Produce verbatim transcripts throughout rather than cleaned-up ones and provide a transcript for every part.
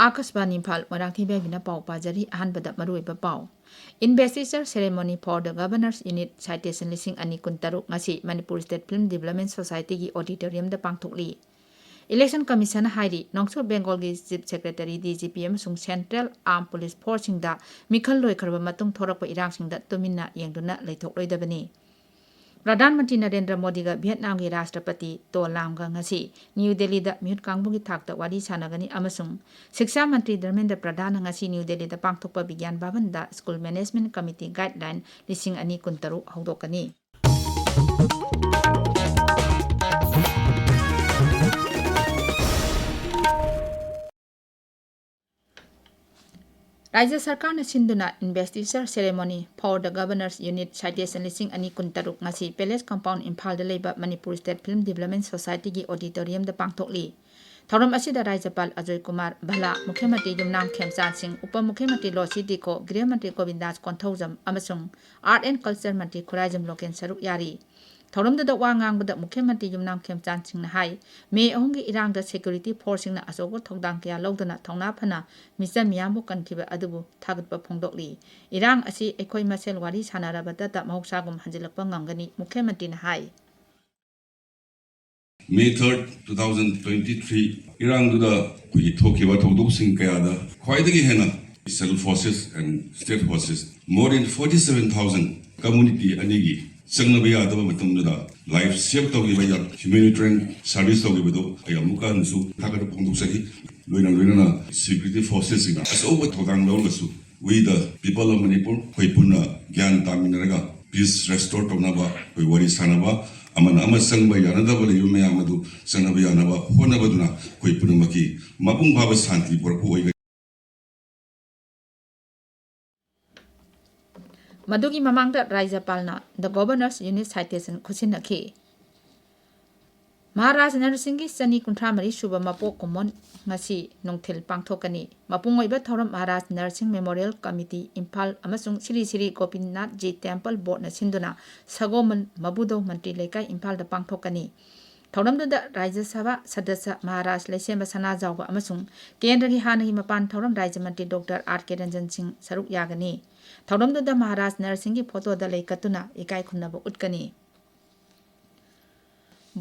ꯑꯥꯀꯥꯁꯕꯥꯅꯤ ꯏꯝꯐꯥꯜ, ꯃꯣꯏꯔꯥꯡꯊꯦꯝ ꯏꯕꯦꯝꯍꯟꯅ ꯄꯥꯎ ꯄꯥꯖꯔꯤ꯫ ꯑꯍꯥꯟꯕꯗ ꯃꯔꯨꯑꯣꯏꯕ ꯄꯥꯎ꯫ Investiture Ceremony for the Governors Unit Citation ꯂꯤꯁꯤꯡ ꯑꯅꯤ ꯀꯨꯟꯇꯔꯨꯛ ꯉꯁꯤ Manipur State Film Development Societyꯒꯤ auditoriumꯗ ꯄꯥꯡꯊꯣꯛꯂꯤ꯫ Election Commissionꯅ ꯍꯥꯏꯔꯤ, ꯅꯣꯡꯆꯨꯞ ꯕꯦꯡꯒꯣꯜꯒꯤ Chief Secretary, DGP ꯑꯃꯁꯨꯡ Central Armed Police Forceꯁꯤꯡꯗ ꯃꯤꯈꯜ ꯂꯣꯏꯈ꯭ꯔꯕ ꯃꯇꯨꯡ ꯊꯣꯔꯛꯄ ꯏꯔꯥꯡꯁꯤꯡꯗ ꯇꯨꯃꯤꯟꯅ ꯌꯦꯡꯗꯨꯅ ꯂꯩꯊꯣꯛꯂꯣꯏꯗꯕꯅꯤ꯫ ꯄ꯭ꯔꯙꯥꯟ ꯃꯟꯇ꯭ꯔꯤ ꯅꯔꯦꯟꯗ꯭ꯔ ꯃꯣꯗꯤꯒ ꯚꯤꯌꯦꯠꯅꯥꯝꯒꯤ ꯔꯥꯁꯇ꯭ꯔꯄꯇꯤ ꯇꯣ ꯂꯥꯝꯒ ꯉꯁꯤ ꯅ꯭ꯌꯨ ꯗꯦꯜꯂꯤꯗ ꯃꯤꯍꯨꯠ ꯀꯥꯡꯕꯨꯒꯤ ꯊꯥꯛꯇ ꯋꯥꯔꯤ ꯁꯥꯟꯅꯒꯅꯤ ꯑꯃꯁꯨꯡ ꯁꯤꯛꯁꯥ ꯃꯟꯇ꯭ꯔꯤ ꯙꯔꯃꯦꯟꯗ꯭ꯔ ꯄ꯭ꯔꯙꯥꯟꯅ ꯉꯁꯤ ꯅ꯭ꯌꯨ ꯗꯦꯜꯂꯤꯗ ꯄꯥꯡꯊꯣꯛꯄ ꯕꯤꯒ꯭ꯌꯥꯟ ꯚꯕꯟꯗ School Management Committee Guideline ꯂꯤꯁꯤꯡ ꯑꯅꯤ ꯀꯨꯟꯇꯔꯨꯛ ꯍꯧꯗꯣꯛꯀꯅꯤ꯫ ꯔꯥꯖ꯭ꯌ ꯁꯔꯀꯥꯔꯅ ꯁꯤꯟꯗꯨꯅ Investiture Ceremony for the Governors Unit Citation ꯂꯤꯁꯤꯡ ꯑꯅꯤ ꯀꯨꯟꯇꯔꯨꯛ ꯉꯁꯤ Palace Compound ꯏꯝꯐꯥꯜꯗ ꯂꯩꯕ ꯃꯅꯤꯄꯨꯔ State Film Development Societyꯒꯤ auditoriumꯗ ꯄꯥꯡꯊꯣꯛꯂꯤ꯫ ꯊꯧꯔꯝ ꯑꯁꯤꯗ ꯔꯥꯖ꯭ꯌꯄꯥꯜ ꯑꯖꯣꯏ ꯀꯨꯃꯥꯔ ꯚꯜꯂꯥ, ꯃꯨꯈ꯭ꯌ ꯃꯟꯇ꯭ꯔꯤ ꯌꯨꯝꯅꯥꯝ ꯈꯦꯝꯆꯥꯟ ꯁꯤꯡ, ꯎꯄ ꯃꯨꯈ꯭ꯌ ꯃꯟꯇ꯭ꯔꯤ ꯂꯣꯁꯤ ꯗꯤꯈꯣ, ꯒ꯭ꯔꯤꯍ ꯃꯟꯇ꯭ꯔꯤ ꯒꯣꯕꯤꯟꯗꯥꯁ ꯀꯣꯟꯊꯧꯖꯝ ꯑꯃꯁꯨꯡ Art and Culture Mantri Khuraijam local ꯁꯔꯨꯛ ꯌꯥꯔꯤ꯫ ꯊꯧꯔꯝꯗꯨꯗ ꯋꯥ ꯉꯥꯡꯕꯗ ꯃꯨꯈ꯭ꯌ ꯃꯟꯇ꯭ꯔꯤ ꯌꯨꯝꯅꯥꯝ ꯈꯦꯝꯆꯥꯟ ꯁꯤꯡꯅ ꯍꯥꯏ, ꯃꯦ ꯑꯍꯨꯝꯒꯤ ꯏꯔꯥꯡꯗ security forceꯁꯤꯡꯅ ꯑꯆꯧꯕ ꯊꯧꯗꯥꯡ ꯀꯌꯥ ꯂꯧꯗꯨꯅ ꯊꯧꯅꯥ ꯐꯅ ꯃꯤꯆꯝ ꯃꯤꯌꯥꯝꯕꯨ ꯀꯟꯈꯤꯕ ꯑꯗꯨꯕꯨ ꯊꯥꯒꯠꯄ ꯐꯣꯡꯗꯣꯛꯂꯤ꯫ ꯏꯔꯥꯡ ꯑꯁꯤ ꯑꯩꯈꯣꯏ ꯃꯁꯦꯜ ꯋꯥꯔꯤ ꯁꯥꯟꯅꯔꯕꯗꯇ ꯃꯍꯧꯁꯥꯒꯨꯝ ꯍꯟꯖꯤꯜꯂꯛꯄ ꯉꯝꯒꯅꯤ, ꯃꯨꯈ꯭ꯌ ꯃꯟꯇ꯭ꯔꯤꯅ ꯍꯥꯏ꯫ May third, two thousand twenty-three ꯏꯔꯥꯡꯗꯨꯗ ꯑꯩꯈꯣꯏꯒꯤ ꯊꯣꯛꯈꯤꯕ ꯊꯧꯗꯣꯛꯁꯤꯡ ꯀꯌꯥꯗ ꯈ꯭ꯋꯥꯏꯗꯒꯤ ꯍꯦꯟꯅ Central Forces and State Forces, more than forty seven thousand, community ꯑꯅꯤꯒꯤ ꯆꯪꯅꯕ ꯌꯥꯗꯕ ꯃꯇꯝꯗꯨꯗ life save ꯇꯧꯈꯤꯕ ꯌꯥꯝ humanitarian service ꯇꯧꯈꯤꯕꯗꯨ ꯑꯩ ꯑꯃꯨꯛꯀ ꯍꯟꯅꯁꯨ ꯊꯥꯒꯠꯄ ꯐꯣꯡꯗꯣꯛꯆꯔꯤ꯫ ꯂꯣꯏꯅ ꯂꯣꯏꯅꯅ security forcesꯁꯤꯡꯅ ꯑꯆꯧꯕ ꯊꯧꯗꯥꯡ ꯂꯧꯔꯒꯁꯨ, we the people of Manipur, ꯑꯩꯈꯣꯏ ꯄꯨꯟꯅ ꯒ꯭ꯌꯥꯟ ꯇꯥꯃꯤꯟꯅꯔꯒ peace restore ꯇꯧꯅꯕ ꯑꯩꯈꯣꯏ ꯋꯥꯔꯤ ꯁꯥꯟꯅꯕ, ꯑꯃꯅ ꯑꯃ ꯆꯪꯕ ꯌꯥꯅꯗꯕ ꯂꯩꯕ ꯃꯌꯥꯝ ꯑꯗꯨ ꯆꯪꯅꯕ ꯌꯥꯅꯕ ꯍꯣꯠꯅꯕꯗꯨꯅ ꯑꯩꯈꯣꯏ ꯄꯨꯝꯅꯃꯛꯀꯤ ꯃꯄꯨꯡ ꯐꯥꯕ ꯁꯥꯟꯇꯤ ꯄꯨꯔꯛꯄ ꯑꯣꯏꯒꯅꯤ꯫ ꯃꯗꯨꯒꯤ ꯃꯃꯥꯡꯗ ꯔꯥꯖ꯭ꯌꯄꯥꯜꯅ The Governors Unit Citation ꯈꯨꯠꯁꯤꯟꯅꯈꯤ꯫ Maharaj ꯅꯔꯁꯤꯡꯒꯤ ꯆꯅꯤ ꯀꯨꯟꯊ꯭ꯔꯥ ꯃꯔꯤ ꯁꯨꯕ ꯃꯄꯣꯛ ꯀꯨꯝꯑꯣꯟ ꯉꯁꯤ ꯅꯨꯡꯊꯤꯜ ꯄꯥꯡꯊꯣꯛꯀꯅꯤ꯫ ꯃꯄꯨꯡ ꯑꯣꯏꯕ ꯊꯧꯔꯝ ꯃꯍꯥꯔꯥꯖ ꯅꯔꯁꯤꯡ Memorial Committee ꯏꯝꯐꯥꯜ ꯑꯃꯁꯨꯡ ꯁ꯭ꯔꯤ ꯁ꯭ꯔꯤ ꯒꯣꯄꯤꯅꯥꯊ ꯖꯤ Temple Boardꯅ ꯁꯤꯟꯗꯨꯅ ꯁꯒꯣꯜꯕꯟ ꯃꯕꯨꯗꯧ ꯃꯟꯇ꯭ꯔꯤ ꯂꯩꯀꯥꯏ ꯏꯝꯐꯥꯜꯗ ꯄꯥꯡꯊꯣꯛꯀꯅꯤ꯫ ꯊꯧꯔꯝꯗꯨꯗ ꯔꯥꯖ꯭ꯌ ꯁꯚꯥ ꯁꯗꯁ꯭ꯌ ꯃꯍꯥꯔꯥꯖ ꯂꯩꯁꯦꯝꯕ ꯁꯅꯥꯖꯥꯎꯕ ꯑꯃꯁꯨꯡ ꯀꯦꯟꯗ꯭ꯔꯒꯤ ꯍꯥꯟꯅꯒꯤ ꯃꯄꯥꯟ ꯊꯧꯔꯝ ꯔꯥꯖ꯭ꯌ ꯃꯟꯇ꯭ꯔꯤ ꯗꯣꯛꯇꯔ ꯑꯥꯔ ꯀꯦ ꯔꯟꯖꯟ ꯁꯤꯡ ꯁꯔꯨꯛ ꯌꯥꯒꯅꯤ꯫ ꯊꯧꯔꯝꯗꯨꯗ ꯃꯍꯥꯔꯥꯖ ꯅꯔꯁꯤꯡꯒꯤ ꯐꯣꯇꯣꯗ ꯂꯩ ꯀꯠꯇꯨꯅ ꯏꯀꯥꯏ ꯈꯨꯝꯅꯕ ꯎꯠꯀꯅꯤ꯫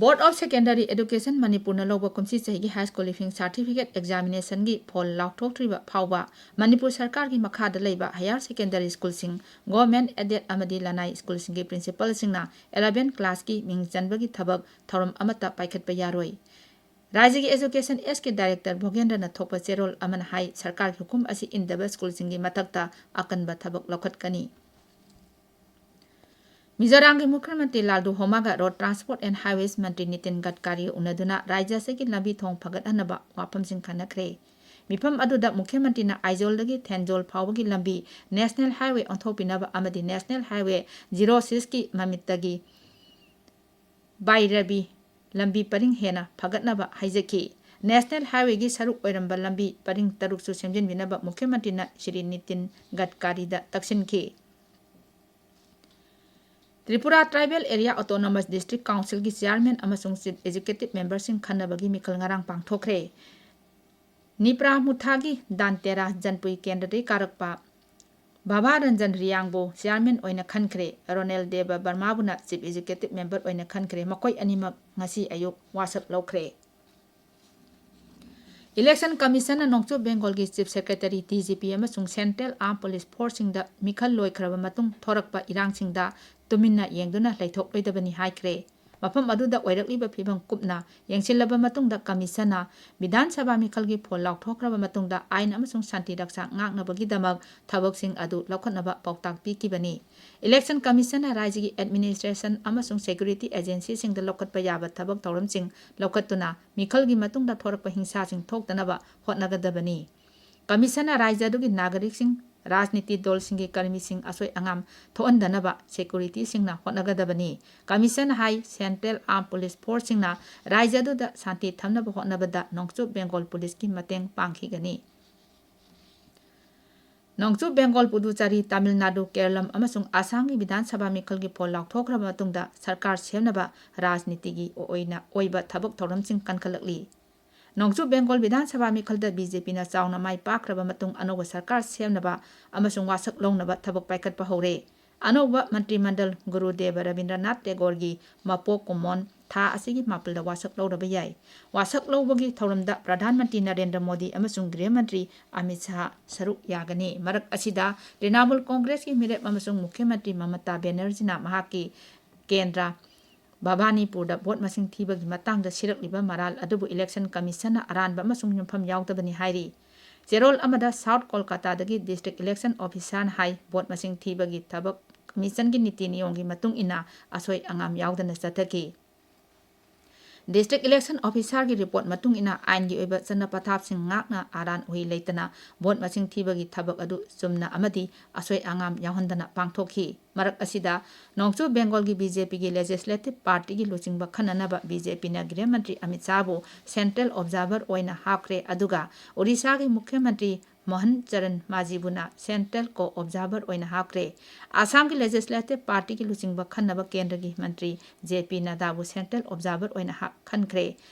Board of Secondary Education ꯃꯅꯤꯄꯨꯔꯅ ꯂꯧꯕ ꯀꯨꯝꯁꯤ ꯆꯍꯤꯒꯤ high school leaving certificate examination ꯒꯤ ꯐꯣꯜ ꯂꯥꯎꯊꯣꯛꯇ꯭ꯔꯤꯕ ꯐꯥꯎꯕ ꯃꯅꯤꯄꯨꯔ ꯁꯔꯀꯥꯔꯒꯤ ꯃꯈꯥꯗ ꯂꯩꯕ higher secondary school ꯁꯤꯡ, government aided ꯑꯃꯗꯤ ꯂꯅꯥꯏ school ꯁꯤꯡꯒꯤ principal ꯁꯤꯡꯅ eleven class ꯀꯤ ꯃꯤꯡ ꯆꯟꯕꯒꯤ ꯊꯕꯛ ꯊꯧꯔꯝ ꯑꯃꯠꯇ ꯄꯥꯏꯈꯠꯄ ꯌꯥꯔꯣꯏ꯫ ꯔꯥꯖ꯭ꯌꯒꯤ Education S ꯀꯤ director ꯚꯣꯒꯦꯟꯗ꯭ꯔꯅ ꯊꯣꯛꯄ ꯆꯦꯔꯣꯜ ꯑꯃꯅ ꯍꯥꯏ, ꯁꯔꯀꯥꯔꯒꯤ ꯍꯨꯀꯨꯝ ꯑꯁꯤ ꯏꯟꯗꯕ school ꯁꯤꯡꯒꯤ ꯃꯊꯛꯇ ꯑꯀꯟꯕ ꯊꯕꯛ ꯂꯧꯈꯠꯀꯅꯤ꯫ ꯃꯤꯖꯣꯔꯥꯝꯒꯤ ꯃꯨꯈ꯭ꯌ ꯃꯟꯇ꯭ꯔꯤ ꯂꯥꯜꯗꯨ ꯍꯣꯃꯥꯒ Road Transport and Highways ꯃꯟꯇ꯭ꯔꯤ ꯅꯤꯇꯤꯟ ꯒꯗꯀꯥꯔꯤ ꯎꯅꯗꯨꯅ ꯔꯥꯖ꯭ꯌ ꯑꯁꯤꯒꯤ ꯂꯝꯕꯤ ꯊꯣꯡ ꯐꯒꯠꯍꯟꯅꯕ ꯋꯥꯐꯝꯁꯤꯡ ꯈꯟꯅꯈ꯭ꯔꯦ꯫ ꯃꯤꯐꯝ ꯑꯗꯨꯗ ꯃꯨꯈ꯭ꯌ ꯃꯟꯇ꯭ꯔꯤꯅ ꯑꯥꯏꯖꯣꯜꯗꯒꯤ ꯊꯦꯟꯖꯣꯜ ꯐꯥꯎꯕꯒꯤ ꯂꯝꯕꯤ National Highway ꯑꯣꯟꯊꯣꯛꯄꯤꯅꯕ ꯑꯃꯗꯤ National Highway zero six ꯀꯤ ꯃꯃꯤꯠꯇꯒꯤ ꯕꯥꯏꯔꯕꯤ ꯂꯝꯕꯤ ꯄꯔꯤꯡ ꯍꯦꯟꯅ ꯐꯒꯠꯅꯕ ꯍꯥꯏꯖꯈꯤ꯫ National Highway ꯒꯤ ꯁꯔꯨꯛ ꯑꯣꯏꯔꯝꯕ ꯂꯝꯕꯤ ꯄꯔꯤꯡ ꯇꯔꯨꯛꯁꯨ ꯁꯦꯝꯖꯤꯟꯕꯤꯅꯕ ꯃꯨꯈ꯭ꯌ ꯃꯟꯇ꯭ꯔꯤꯅ Shri Nitin ꯒꯗꯀꯥꯔꯤꯗ ꯇꯛꯁꯤꯟꯈꯤ꯫ Tripura Tribal Area Autonomous District Council ꯒꯤ chairman ꯑꯃꯁꯨꯡ chief executive member ꯁꯤꯡ ꯈꯟꯅꯕꯒꯤ ꯃꯤꯈꯜ ꯉꯔꯥꯡ ꯄꯥꯡꯊꯣꯛꯈ꯭ꯔꯦ꯫ ꯅꯤꯄ꯭ꯔꯥ ꯃꯨꯊꯥꯒꯤ ꯗꯥꯟꯇꯦꯔꯥ ꯖꯟꯄꯨꯏ ꯀꯦꯟꯗ꯭ꯔꯗꯒꯤ ꯀꯥꯔꯛꯄ ꯕꯥꯕꯥ ꯔꯟꯖꯟ ꯔꯤꯌꯥꯡꯕꯨ chairman ꯑꯣꯏꯅ ꯈꯟꯈ꯭ꯔꯦ꯫ ꯔꯣꯅꯦꯜ ꯗꯦꯕ ꯕꯔꯃꯥꯕꯨꯅ chief executive member ꯑꯣꯏꯅ ꯈꯟꯈ꯭ꯔꯦ꯫ ꯃꯈꯣꯏ ꯑꯅꯤꯃꯛ ꯉꯁꯤ ꯑꯌꯨꯛ ꯋꯥꯁꯛ ꯂꯧꯈ꯭ꯔꯦ꯫ Election Commission ꯅ ꯅꯣꯡꯆꯨꯞ ꯕꯦꯡꯒꯣꯜꯒꯤ chief secretary, D G P ꯑꯃꯁꯨꯡ Central Armed Police Force ꯁꯤꯡꯗ ꯃꯤꯈꯜ ꯂꯣꯏꯈ꯭ꯔꯕ ꯃꯇꯨꯡ ꯊꯣꯔꯛꯄ ꯏꯔꯥꯡꯁꯤꯡꯗ ꯇꯨꯃꯤꯟꯅ ꯌꯦꯡꯗꯨꯅ ꯂꯩꯊꯣꯛꯂꯣꯏꯗꯕꯅꯤ ꯍꯥꯏꯈ꯭ꯔꯦ꯫ ꯃꯐꯝ ꯑꯗꯨꯗ ꯑꯣꯏꯔꯛꯂꯤꯕ ꯐꯤꯕꯝ ꯀꯨꯞꯅ ꯌꯦꯡꯁꯤꯜꯂꯕ ꯃꯇꯨꯡꯗ commission ꯅ ꯕꯤꯙꯥꯟ ꯁꯚꯥ ꯃꯤꯈꯜꯒꯤ ꯐꯣꯜ ꯂꯥꯎꯊꯣꯛꯈ꯭ꯔꯕ ꯃꯇꯨꯡꯗ ꯑꯥꯏꯟ ꯑꯃꯁꯨꯡ ꯁꯥꯟꯇꯤ ꯔꯛꯁꯥ ꯉꯥꯛꯅꯕꯒꯤꯗꯃꯛ ꯊꯕꯛꯁꯤꯡ ꯑꯗꯨ ꯂꯧꯈꯠꯅꯕ ꯄꯥꯎꯇꯥꯛ ꯄꯤꯈꯤꯕꯅꯤ꯫ Election Commission ꯅ ꯔꯥꯖ꯭ꯌꯒꯤ administration ꯑꯃꯁꯨꯡ security agency ꯁꯤꯡꯗ ꯂꯧꯈꯠꯄ ꯌꯥꯕ ꯊꯕꯛ ꯊꯧꯔꯝꯁꯤꯡ ꯂꯧꯈꯠꯇꯨꯅ ꯃꯤꯈꯜꯒꯤ ꯃꯇꯨꯡꯗ ꯊꯣꯔꯛꯄ ꯍꯤꯡꯁꯥꯁꯤꯡ ꯊꯣꯛꯇꯅꯕ ꯍꯣꯠꯅꯒꯗꯕꯅꯤ꯫ Commission ꯅ ꯔꯥꯖ꯭ꯌ ꯑꯗꯨꯒꯤ ꯅꯥꯒꯔꯤꯛꯁꯤꯡ, ꯔꯥꯖꯅꯤꯇꯤ ꯗꯜꯁꯤꯡꯒꯤ ꯀꯔꯃꯤꯁꯤꯡ ꯑꯁꯣꯏ ꯑꯉꯥꯝ ꯊꯣꯛꯍꯟꯗꯅꯕ security ꯁꯤꯡꯅ ꯍꯣꯠꯅꯒꯗꯕꯅꯤ꯫ Commission ꯅ ꯍꯥꯏ, Central Armed Police Force ꯁꯤꯡꯅ ꯔꯥꯖ꯭ꯌ ꯑꯗꯨꯗ ꯁꯥꯟꯇꯤ ꯊꯝꯅꯕ ꯍꯣꯠꯅꯕꯗ ꯅꯣꯡꯆꯨꯞ ꯕꯦꯡꯒꯣꯜ ꯄꯨꯂꯤꯁꯀꯤ ꯃꯇꯦꯡ ꯄꯥꯡꯈꯤꯒꯅꯤ꯫ ꯅꯣꯡꯆꯨꯞ ꯕꯦꯡꯒꯣꯜ, ꯄꯨꯗꯨꯆꯥꯔꯤ, ꯇꯥꯃꯤꯜ ꯅꯥꯗꯨ, ꯀꯦꯔꯂꯝ ꯑꯃꯁꯨꯡ ꯑꯁꯥꯝꯒꯤ ꯕꯤꯙꯥꯟ ꯁꯚꯥ ꯃꯤꯈꯜꯒꯤ ꯐꯣꯜ ꯂꯥꯎꯊꯣꯛꯈ꯭ꯔꯕ ꯃꯇꯨꯡꯗ ꯁꯔꯀꯥꯔ ꯁꯦꯝꯅꯕ ꯔꯥꯖꯅꯤꯇꯤꯒꯤ ꯑꯣꯏꯅ ꯑꯣꯏꯕ ꯊꯕꯛ ꯊꯧꯔꯝꯁꯤꯡ ꯀꯟꯈꯠꯂꯛꯂꯤ꯫ ꯅꯣꯡꯆꯨꯞ ꯕꯦꯡꯒꯣꯜ ꯕꯤꯙꯥꯟ ꯁꯚꯥ ꯃꯤꯈꯜꯗ ꯕꯤ ꯖꯦ ꯄꯤꯅ ꯆꯥꯎꯅ ꯃꯥꯏ ꯄꯥꯛꯈ꯭ꯔꯕ ꯃꯇꯨꯡ ꯑꯅꯧꯕ ꯁꯔꯀꯥꯔ ꯁꯦꯝꯅꯕ ꯑꯃꯁꯨꯡ ꯋꯥꯁꯛ ꯂꯧꯅꯕ ꯊꯕꯛ ꯄꯥꯏꯈꯠꯄ ꯍꯧꯔꯦ꯫ ꯑꯅꯧꯕ ꯃꯟꯇ꯭ꯔꯤ ꯃꯟꯗꯜ ꯒꯨꯔꯨ ꯗꯦꯕ ꯔꯕꯤꯟꯗ꯭ꯔꯅꯥꯊ ꯇꯦꯒꯣꯔꯒꯤ ꯃꯄꯣꯛ ꯀꯨꯝꯑꯣꯟ ꯊꯥ ꯑꯁꯤꯒꯤ ꯃꯥꯄꯜꯗ ꯋꯥꯁꯛ ꯂꯧꯔꯕ ꯌꯥꯏ꯫ ꯋꯥꯁꯛ ꯂꯧꯕꯒꯤ ꯊꯧꯔꯝꯗ ꯄ꯭ꯔꯙꯥꯟ ꯃꯟꯇ꯭ꯔꯤ ꯅꯔꯦꯟꯗ꯭ꯔ ꯃꯣꯗꯤ ꯑꯃꯁꯨꯡ ꯒ꯭ꯔꯤꯍ ꯃꯟꯇ꯭ꯔꯤ ꯑꯃꯤꯠ ꯁꯥꯍ ꯁꯔꯨꯛ ꯌꯥꯒꯅꯤ꯫ ꯃꯔꯛ ꯑꯁꯤꯗ, ꯇ꯭ꯔꯤꯅꯥꯃꯨꯜ ꯀꯣꯡꯒ꯭ꯔꯦꯁꯀꯤ ꯃꯤꯔꯦꯞ ꯑꯃꯁꯨꯡ ꯃꯨꯈ꯭ꯌ ꯃꯟꯇ꯭ꯔꯤ ꯃꯃꯇꯥ ꯕꯦꯅꯔꯖꯤꯅ ꯃꯍꯥꯛꯀꯤ ꯀꯦꯟꯗ꯭ꯔ ꯚꯕꯥꯅꯤꯄꯨꯔꯗ ꯚꯣꯠ ꯃꯁꯤꯡ ꯊꯤꯕꯒꯤ ꯃꯇꯥꯡꯗ ꯁꯤꯔꯛꯂꯤꯕ ꯃꯔꯥꯜ ꯑꯗꯨꯕꯨ ꯏꯂꯦꯛꯁꯟ ꯀꯃꯤꯁꯟꯅ ꯑꯔꯥꯟꯕ ꯑꯃꯁꯨꯡ ꯌꯨꯝꯐꯝ ꯌꯥꯎꯗꯕꯅꯤ ꯍꯥꯏꯔꯤ꯫ ꯆꯦꯔꯣꯜ ꯑꯃꯗ ꯁꯥꯎꯠ ꯀꯣꯜꯀꯥꯇꯥꯗꯒꯤ ꯗꯤꯁꯇ꯭ꯔꯤꯛ ꯏꯂꯦꯛꯁꯟ ꯑꯣꯐꯤꯁꯥꯔꯅ ꯍꯥꯏ, ꯚꯣꯠ ꯃꯁꯤꯡ ꯊꯤꯕꯒꯤ ꯊꯕꯛ ꯀꯃꯤꯁꯟꯒꯤ ꯅꯤꯇꯤ ꯅꯤꯌꯣꯝꯒꯤ ꯃꯇꯨꯡ ꯏꯟꯅ ꯑꯁꯣꯏ ꯑꯉꯥꯝ ꯌꯥꯎꯗꯅ ꯆꯠꯊꯈꯤ꯫ ꯗꯤꯁꯇ꯭ꯔꯤꯛ ꯏꯂꯦꯛꯁꯟ ꯑꯣꯐꯤꯁꯥꯔꯒꯤ ꯔꯤꯄꯣꯔꯠ ꯃꯇꯨꯡ ꯏꯟꯅ ꯑꯥꯏꯟꯒꯤ ꯑꯣꯏꯕ ꯆꯠꯅ ꯄꯊꯥꯞꯁꯤꯡ ꯉꯥꯛꯅ ꯑꯔꯥꯟ ꯎꯍꯩ ꯂꯩꯇꯅ ꯚꯣꯠ ꯃꯁꯤꯡ ꯊꯤꯕꯒꯤ ꯊꯕꯛ ꯑꯗꯨ ꯆꯨꯝꯅ ꯑꯃꯗꯤ ꯑꯁꯣꯏ ꯑꯉꯥꯝ ꯌꯥꯎꯍꯟꯗꯅ ꯄꯥꯡꯊꯣꯛꯈꯤ꯫ ꯃꯔꯛ ꯑꯁꯤꯗ, ꯅꯣꯡꯆꯨꯞ ꯕꯦꯡꯒꯣꯜꯒꯤ ꯕꯤ ꯖꯦ ꯄꯤꯒꯤ ꯂꯦꯖꯤꯁꯂꯦꯇꯤꯚ ꯄꯥꯔꯇꯤꯒꯤ ꯂꯨꯆꯤꯡꯕ ꯈꯟꯅꯅꯕ ꯕꯤ ꯖꯦ ꯄꯤꯅ ꯒ꯭ꯔꯤꯍ ꯃꯟꯇ꯭ꯔꯤ ꯑꯃꯤꯠ ꯁꯥꯍꯕꯨ ꯁꯦꯟꯇ꯭ꯔꯦꯜ ꯑꯣꯕꯖꯥꯔꯚꯔ ꯑꯣꯏꯅ ꯍꯥꯞꯈ꯭ꯔꯦ, ꯑꯗꯨꯒ ꯑꯣꯔꯤꯁꯥꯒꯤ ꯃꯨꯈ꯭ꯌ ꯃꯟꯇ꯭ꯔꯤ ꯃꯣꯍꯟ ꯆꯔꯟ ꯃꯥꯖꯤꯕꯨꯅ ꯁꯦꯟꯇ꯭ꯔꯦꯜ ꯀꯣ ꯑꯣꯕꯖꯥꯔꯚꯔ ꯑꯣꯏꯅ ꯍꯥꯞꯈ꯭ꯔꯦ꯫ ꯑꯁꯥꯝꯒꯤ ꯂꯦꯖꯤꯁꯂꯦꯇꯤꯚ ꯄꯥꯔꯇꯤꯒꯤ ꯂꯨꯆꯤꯡꯕ ꯈꯟꯅꯕ ꯀꯦꯟꯗ꯭ꯔꯒꯤ ꯃꯟꯇ꯭ꯔꯤ ꯖꯦ ꯄꯤ ꯅꯗꯥꯕꯨ ꯁꯦꯟꯇ꯭ꯔꯦꯜ ꯑꯣꯕꯖꯥꯔꯚꯔ ꯑꯣꯏꯅ ꯍꯥꯞ-, ꯈꯟꯈ꯭ꯔꯦ꯫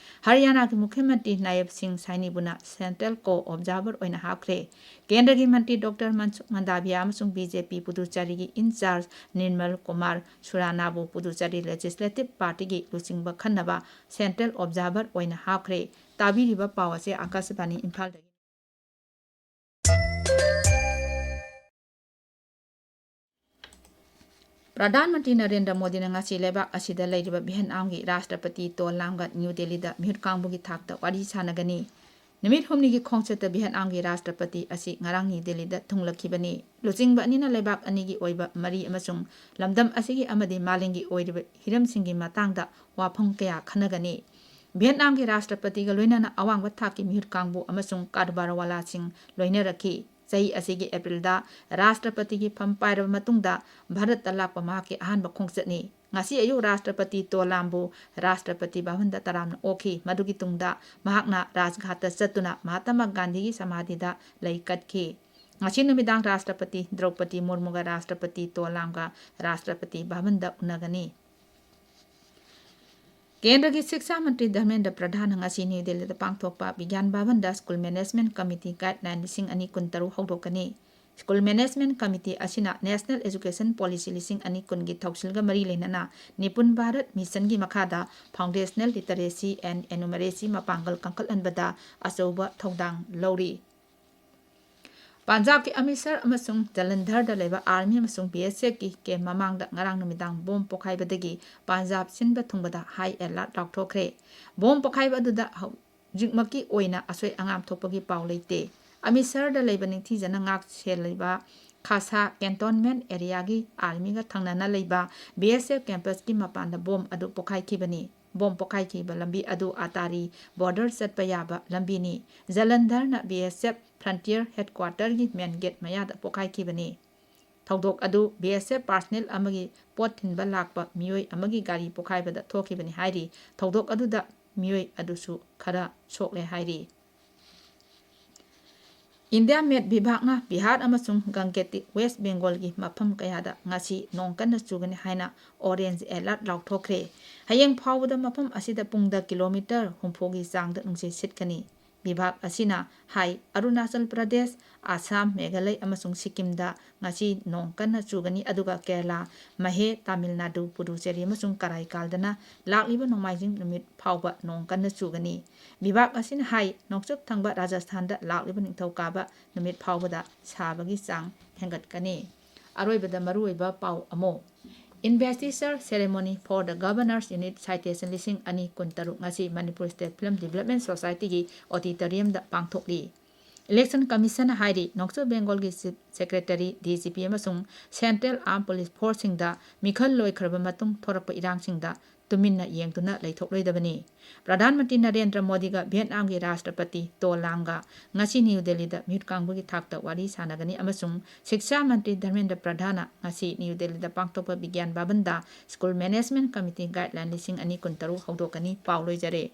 ꯍꯔꯤꯌꯥꯅꯥꯒꯤ ꯃꯨꯈ꯭ꯌ ꯃꯟꯇ꯭ꯔꯤ ꯅꯥꯌꯕ ꯁꯤꯡ ꯁꯥꯏꯅꯤꯕꯨꯅ ꯁꯦꯟꯇ꯭ꯔꯦꯜ ꯀꯣ ꯑꯣꯕꯖꯥꯔꯚꯔ ꯑꯣꯏꯅ ꯍꯥꯞꯈ꯭ꯔꯦ꯫ ꯀꯦꯟꯗ꯭ꯔꯒꯤ ꯃꯟꯇ꯭ꯔꯤ ꯗꯣꯛꯇꯔ ꯃꯟꯁꯨꯈ ꯃꯟꯗꯥꯚꯤꯌꯥ ꯑꯃꯁꯨꯡ ꯕꯤ ꯖꯦ ꯄꯤ ꯄꯨꯗꯨꯆꯦꯔꯤꯒꯤ ꯏꯟꯆꯥꯔꯖ ꯅꯤꯔꯃꯜ ꯀꯨꯃꯥꯔ ꯁꯨꯔꯥꯅꯥꯕꯨ ꯄꯨꯗꯨꯆꯦꯔꯤ ꯂꯦꯖꯤꯁꯂꯦꯇꯤꯚ ꯄꯥꯔꯇꯤꯒꯤ ꯂꯨꯆꯤꯡꯕ ꯈꯟꯅꯕ ꯁꯦꯟꯇ꯭ꯔꯦꯜ ꯑꯣꯕꯖꯥꯔꯚꯔ ꯑꯣꯏꯅ ꯍꯥꯞꯈ꯭ꯔꯦ꯫ ꯇꯥꯕꯤꯔꯤꯕ ꯄꯥꯎ ꯑꯁꯤ ꯑꯥꯀꯥꯁꯕꯥꯅꯤ ꯏꯝꯐꯥꯜꯗꯒꯤ꯫ ꯄ꯭ꯔꯙꯥꯟ ꯃꯟꯇ꯭ꯔꯤ ꯅꯔꯦꯟꯗ꯭ꯔ ꯃꯣꯗꯤꯅ ꯉꯁꯤ ꯂꯩꯕꯥꯛ ꯑꯁꯤꯗ ꯂꯩꯔꯤꯕ ꯚꯤꯌꯦꯠꯅꯥꯝꯒꯤ ꯔꯥꯁꯇ꯭ꯔꯄꯇꯤ ꯇꯣ ꯂꯥꯝꯒ ꯅ꯭ꯌꯨ ꯗꯦꯜꯂꯤꯗ ꯃꯤꯍꯨꯠ ꯀꯥꯡꯕꯨꯒꯤ ꯊꯥꯛꯇ ꯋꯥꯔꯤ ꯁꯥꯟꯅꯒꯅꯤ꯫ ꯅꯨꯃꯤꯠ ꯍꯨꯝꯅꯤꯒꯤ ꯈꯣꯡꯆꯠꯇ ꯚꯤꯌꯦꯠꯅꯥꯝꯒꯤ ꯔꯥꯁꯇ꯭ꯔꯄꯇꯤ ꯑꯁꯤ ꯉꯔꯥꯡ ꯅ꯭ꯌꯨ ꯗꯦꯜꯂꯤꯗ ꯊꯨꯡꯂꯛꯈꯤꯕꯅꯤ꯫ ꯂꯨꯆꯤꯡꯕ ꯑꯅꯤꯅ ꯂꯩꯕꯥꯛ ꯑꯅꯤꯒꯤ ꯑꯣꯏꯕ ꯃꯔꯤ ꯑꯃꯁꯨꯡ ꯂꯝꯗꯝ ꯑꯁꯤꯒꯤ ꯑꯃꯗꯤ ꯃꯥꯂꯦꯝꯒꯤ ꯑꯣꯏꯔꯤꯕ ꯍꯤꯔꯝꯁꯤꯡꯒꯤ ꯃꯇꯥꯡꯗ ꯋꯥꯐꯝ ꯀꯌꯥ ꯈꯟꯅꯒꯅꯤ꯫ ꯚꯤꯌꯦꯠꯅꯥꯝꯒꯤ ꯔꯥꯁꯇ꯭ꯔꯄꯇꯤꯒ ꯂꯣꯏꯅꯅ ꯑꯋꯥꯡꯕ ꯊꯥꯛꯀꯤ ꯃꯤꯍꯨꯠ ꯀꯥꯡꯕꯨ ꯑꯃꯁꯨꯡ ꯀꯔꯕꯥꯔꯋꯥꯂꯥꯁꯤꯡ ꯂꯣꯏꯅꯔꯛꯈꯤ꯫ ꯆꯍꯤ ꯑꯁꯤꯒꯤ ꯑꯦꯄ꯭ꯔꯤꯜꯗ ꯔꯥꯁꯇ꯭ꯔꯄꯇꯤꯒꯤ ꯐꯝ ꯄꯥꯏꯔꯕ ꯃꯇꯨꯡꯗ ꯚꯥꯔꯠꯇ ꯂꯥꯛꯄ ꯃꯍꯥꯛꯀꯤ ꯑꯍꯥꯟꯕ ꯈꯣꯡꯆꯠꯅꯤ꯫ ꯉꯁꯤ ꯑꯌꯨꯛ ꯔꯥꯁꯇ꯭ꯔꯄꯇꯤ ꯇꯣ ꯂꯥꯝꯕꯨ ꯔꯥꯁꯇ꯭ꯔꯄꯇꯤ ꯚꯕꯟꯗ ꯇꯔꯥꯝꯅ ꯑꯣꯛꯈꯤ꯫ ꯃꯗꯨꯒꯤ ꯇꯨꯡꯗ ꯃꯍꯥꯛꯅ ꯔꯥꯖꯘꯥꯠꯇ ꯆꯠꯇꯨꯅ ꯃꯍꯥꯇꯃꯥ ꯒꯥꯟꯙꯤꯒꯤ ꯁꯃꯥꯙꯤꯗ ꯂꯩ ꯀꯠꯈꯤ꯫ ꯉꯁꯤ ꯅꯨꯃꯤꯗꯥꯡ ꯔꯥꯁꯇ꯭ꯔꯄꯇꯤ ꯗ꯭ꯔꯧꯄꯗꯤ ꯃꯨꯔꯃꯨꯒ ꯔꯥꯁꯇ꯭ꯔꯄꯇꯤ ꯇꯣꯂꯥꯝꯒ ꯔꯥꯁꯇ꯭ꯔꯄꯇꯤ ꯚꯕꯟꯗ ꯎꯅꯒꯅꯤ꯫ ꯀꯦꯟꯗ꯭ꯔꯒꯤ ꯁꯤꯛꯁꯥ ꯃꯟꯇ꯭ꯔꯤ ꯙꯔꯃꯦꯟꯗ꯭ꯔ ꯄ꯭ꯔꯙꯥꯟꯅ ꯉꯁꯤ ꯅ꯭ꯌꯨ ꯗꯦꯜꯂꯤꯗ ꯄꯥꯡꯊꯣꯛꯄ ꯕꯤꯒ꯭ꯌꯥꯟ ꯚꯕꯟꯗ ꯁ꯭ꯀꯨꯜ ꯃꯦꯅꯦꯖꯃꯦꯟꯠ ꯀꯃꯤꯇꯤ ꯒꯥꯏꯗꯂꯥꯏꯟ ꯂꯤꯁꯤꯡ ꯑꯅꯤ ꯀꯨꯟꯇꯔꯨꯛ ꯍꯧꯗꯣꯛꯀꯅꯤ꯫ ꯁ꯭ꯀꯨꯜ ꯃꯦꯅꯦꯖꯃꯦꯟꯠ ꯀꯃꯤꯇꯤ ꯑꯁꯤꯅ ꯅꯦꯁꯅꯦꯜ ꯑꯦꯖꯨꯀꯦꯁꯟ ꯄꯣꯂꯤꯁꯤ ꯂꯤꯁꯤꯡ ꯑꯅꯤ ꯀꯨꯟꯒꯤ ꯊꯧꯁꯤꯜꯒ ꯃꯔꯤ ꯂꯩꯅꯅ ꯅꯤꯄꯨꯟ ꯚꯥꯔꯠ ꯃꯤꯁꯟꯒꯤ ꯃꯈꯥꯗ foundational literacy and numeracy ꯃꯄꯥꯡꯒꯜ ꯀꯟꯈꯠꯍꯟꯕꯗ ꯑꯆꯧꯕ ꯊꯧꯗꯥꯡ ꯂꯧꯔꯤ꯫ ꯄꯟꯖꯥꯕꯀꯤ ꯑꯃ꯭ꯔꯤꯠꯁꯔ ꯑꯃꯁꯨꯡ ꯖꯂꯟꯙꯔꯗ ꯂꯩꯕ ꯑꯥꯔꯃꯤ ꯑꯃꯁꯨꯡ ꯕꯤ ꯑꯦꯁ ꯑꯦꯐꯀꯤ ꯀꯦꯝꯞ ꯃꯃꯥꯡꯗ ꯉꯔꯥꯡ ꯅꯨꯃꯤꯗꯥꯡ ꯕꯣꯝ ꯄꯣꯈꯥꯏꯕꯗꯒꯤ ꯄꯟꯖꯥꯕ ꯁꯤꯟꯕ ꯊꯨꯡꯕꯗ ꯍꯥꯏ ꯑꯦꯂꯔꯠ ꯂꯥꯎꯊꯣꯛꯈ꯭ꯔꯦ꯫ ꯕꯣꯝ ꯄꯣꯈꯥꯏꯕ ꯑꯗꯨꯗ ꯍꯧꯖꯤꯛꯃꯛꯀꯤ ꯑꯣꯏꯅ ꯑꯁꯣꯏ ꯑꯉꯥꯝ ꯊꯣꯛꯄꯒꯤ ꯄꯥꯎ ꯂꯩꯇꯦ꯫ ꯑꯃ꯭ꯔꯤꯠꯁꯔꯗ ꯂꯩꯕ ꯅꯤꯡꯊꯤꯖꯅ ꯉꯥꯛ ꯁꯦꯜꯂꯤꯕ ꯈꯥꯁꯥ ꯀꯦꯟꯇꯣꯟꯃꯦꯟꯠ ꯑꯦꯔꯤꯌꯥꯒꯤ ꯑꯥꯔꯃꯤꯒ ꯊꯪꯅꯅ ꯂꯩꯕ ꯕꯤ ꯑꯦꯁ ꯑꯦꯐ ꯀꯦꯝꯄꯁꯀꯤ ꯃꯄꯥꯟꯗ ꯕꯣꯝ ꯑꯗꯨ ꯄꯣꯈꯥꯏꯈꯤꯕꯅꯤ꯫ ꯕꯣꯝ ꯄꯣꯈꯥꯏꯈꯤꯕ ꯂꯝꯕꯤ ꯑꯗꯨ ꯑꯇꯥꯔꯤ ꯕꯣꯔꯗꯔ ꯆꯠꯄ ꯌꯥꯕ ꯂꯝꯕꯤꯅꯤ꯫ ꯖꯂꯟꯙꯔꯅ ꯕꯤ ꯑꯦꯁ ꯑꯦꯐ ꯐ꯭ꯔꯟꯇꯤꯌꯔ ꯍꯦꯗꯀ꯭ꯋꯥꯇꯔꯒꯤ ꯃꯦꯟ ꯒꯦꯠ ꯃꯌꯥꯗ ꯄꯣꯈꯥꯏꯈꯤꯕꯅꯤ꯫ ꯊꯧꯗꯣꯛ ꯑꯗꯨ ꯕꯤ ꯑꯦꯁ ꯑꯦꯐ ꯄꯥꯔꯁꯅꯦꯜ ꯑꯃꯒꯤ ꯄꯣꯠ ꯊꯤꯟꯕ ꯂꯥꯛꯄ ꯃꯤꯑꯣꯏ ꯑꯃꯒꯤ ꯒꯥꯔꯤ ꯄꯣꯈꯥꯏꯕꯗ ꯊꯣꯛꯈꯤꯕꯅꯤ ꯍꯥꯏꯔꯤ꯫ ꯊꯧꯗꯣꯛ ꯑꯗꯨꯗ ꯃꯤꯑꯣꯏ ꯑꯗꯨꯁꯨ ꯈꯔ ꯁꯣꯛꯂꯦ ꯍꯥꯏꯔꯤ꯫ ꯏꯟꯗꯤꯌꯥ ꯃꯦꯠ ꯚꯤꯚꯥꯒꯅ ꯕꯤꯍꯥꯔ ꯑꯃꯁꯨꯡ ꯒꯪꯒꯦꯇꯤꯛ ꯋꯦꯁ꯭ꯠ ꯕꯦꯡꯒꯣꯜꯒꯤ ꯃꯐꯝ ꯀꯌꯥꯗ ꯉꯁꯤ ꯅꯣꯡ ꯀꯟꯅ ꯆꯨꯒꯅꯤ ꯍꯥꯏꯅ ꯑꯣꯔꯦꯟꯖ ꯑꯦꯂꯔꯠ ꯂꯥꯎꯊꯣꯛꯈ꯭ꯔꯦ꯫ ꯍꯌꯦꯡ ꯐꯥꯎꯕꯗ ꯃꯐꯝ ꯑꯁꯤꯗ ꯄꯨꯡꯗ ꯀꯤꯂꯣꯃꯤꯇꯔ ꯍꯨꯝꯐꯨꯒꯤ ꯆꯥꯡꯗ ꯅꯨꯡꯁꯤꯠ ꯁꯤꯠꯀꯅꯤ꯫ ꯚꯤꯚꯥꯒ ꯑꯁꯤꯅ ꯍꯥꯏ, ꯑꯔꯨꯅꯥꯆꯜ ꯄ꯭ꯔꯗꯦꯁ, ꯑꯁꯥꯝ, ꯃꯦꯘꯥꯂꯌ ꯑꯃꯁꯨꯡ ꯁꯤꯛꯀꯤꯝꯗ ꯉꯁꯤ ꯅꯣꯡ ꯀꯟꯅ ꯆꯨꯒꯅꯤ, ꯑꯗꯨꯒ ꯀꯦꯔꯂꯥ, ꯃꯍꯦ, ꯇꯥꯃꯤꯜ ꯅꯥꯗꯨ, ꯄꯨꯗꯨꯆꯦꯔꯤ ꯑꯃꯁꯨꯡ ꯀꯔꯥꯏꯀꯥꯜꯗꯅ ꯂꯥꯛꯂꯤꯕ ꯅꯣꯡꯃꯥꯏꯖꯤꯡ ꯅꯨꯃꯤꯠ ꯐꯥꯎꯕ ꯅꯣꯡ ꯀꯟꯅ ꯆꯨꯒꯅꯤ꯫ ꯚꯤꯚꯥꯒ ꯑꯁꯤꯅ ꯍꯥꯏ, ꯅꯣꯡꯆꯨꯞ ꯊꯪꯕ ꯔꯥꯖꯁꯊꯥꯟꯗ ꯂꯥꯛꯂꯤꯕ ꯅꯤꯡꯊꯧꯀꯥꯕ ꯅꯨꯃꯤꯠ ꯐꯥꯎꯕꯗ ꯁꯥꯕꯒꯤ ꯆꯥꯡ ꯍꯦꯟꯒꯠꯀꯅꯤ꯫ ꯑꯔꯣꯏꯕꯗ ꯃꯔꯨꯑꯣꯏꯕ ꯄꯥꯎ ꯑꯃꯨꯛ꯫ Investiture Ceremony for the Governor's Unit Citation ꯂꯤꯁꯤꯡ ꯑꯅꯤ ꯀꯨꯟꯇꯔꯨꯛ ꯉꯁꯤ ꯃꯅꯤꯄꯨꯔ ꯁ꯭ꯇꯦꯠ ꯐꯤꯂꯝ ꯗꯤꯕꯦꯂꯞꯃꯦꯟ ꯁꯣꯁꯥꯏꯇꯤꯒꯤ ꯑꯣꯗꯤꯇꯣꯔꯤꯌꯝꯗ ꯄꯥꯡꯊꯣꯛꯂꯤ꯫ ꯏꯂꯦꯛꯁꯟ ꯀꯃꯤꯁꯟꯅ ꯍꯥꯏꯔꯤ, ꯅꯣꯡꯆꯨꯞ ꯕꯦꯡꯒꯣꯜꯒꯤ chief secretary, D G P ꯑꯃꯁꯨꯡ ꯁꯦꯟꯇ꯭ꯔꯦꯜ ꯑꯥꯔꯝ ꯄꯨꯂꯤꯁ ꯐꯣꯔꯁꯁꯤꯡꯗ ꯃꯤꯈꯜ ꯂꯣꯏꯈ꯭ꯔꯕ ꯃꯇꯨꯡ ꯊꯣꯔꯛꯄ ꯏꯔꯥꯡꯁꯤꯡꯗ ꯇꯨꯃꯤꯟꯅ ꯌꯦꯡꯗꯨꯅ ꯂꯩꯊꯣꯛꯂꯣꯏꯗꯕꯅꯤ꯫ ꯄ꯭ꯔꯙꯥꯟ ꯃꯟꯇ꯭ꯔꯤ ꯅꯔꯦꯟꯗ꯭ꯔ ꯃꯣꯗꯤꯒ ꯚꯤꯌꯦꯠꯅꯥꯝꯒꯤ ꯔꯥꯁꯇ꯭ꯔꯄꯇꯤ ꯇꯣ ꯂꯥꯝꯒ ꯉꯁꯤ ꯅ꯭ꯌꯨ ꯗꯦꯜꯂꯤꯗ ꯃꯤꯍꯨꯠ ꯀꯥꯡꯕꯨꯒꯤ ꯊꯥꯛꯇ ꯋꯥꯔꯤ ꯁꯥꯟꯅꯒꯅꯤ ꯑꯃꯁꯨꯡ ꯁꯤꯛꯁꯥ ꯃꯟꯇ꯭ꯔꯤ ꯙꯔꯃꯦꯟꯗ꯭ꯔ ꯄ꯭ꯔꯙꯥꯟꯅ ꯉꯁꯤ ꯅ꯭ꯌꯨ ꯗꯦꯜꯂꯤꯗ ꯄꯥꯡꯊꯣꯛꯄ ꯕꯤꯒ꯭ꯌꯥꯟ ꯚꯕꯟꯗ ꯁ꯭ꯀꯨꯜ ꯃꯦꯅꯦꯖꯃꯦꯟꯠ ꯀꯃꯤꯇꯤ ꯒꯥꯏꯗꯂꯥꯏꯟ ꯂꯤꯁꯤꯡ ꯑꯅꯤ ꯀꯨꯟꯇꯔꯨꯛ ꯍꯧꯗꯣꯛꯀꯅꯤ꯫ ꯄꯥꯎ ꯂꯣꯏꯖꯔꯦ꯫